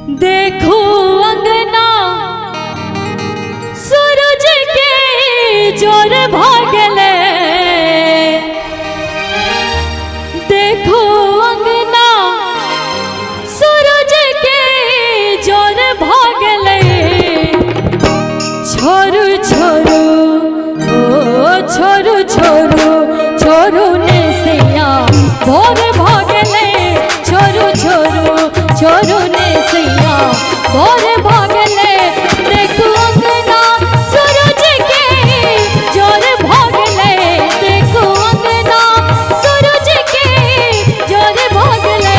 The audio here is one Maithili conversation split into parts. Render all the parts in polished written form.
देखो अंगना सूरज के जोर भागले, देखो अंगना सूरज के जोर भागले। छोरू छोरू ओ छोरू छोरू छोरू ने सैया भोर भागले, छोरू छोरू छोरू ने सैया भोर भागले। देखो अंगना सूरज के जोर भागले, देखो अंगना सूरज के जोर भागले।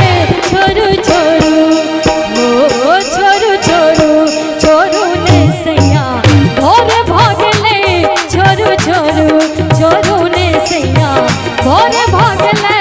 छोरू छोरू ओ छोरू छोरू छोरू ने सैया भोर भागले, छोरू छोरू छोरू ने सैया भोर भागले।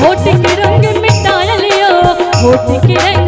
होठ के रंग मिटा लियो, होठ के रंग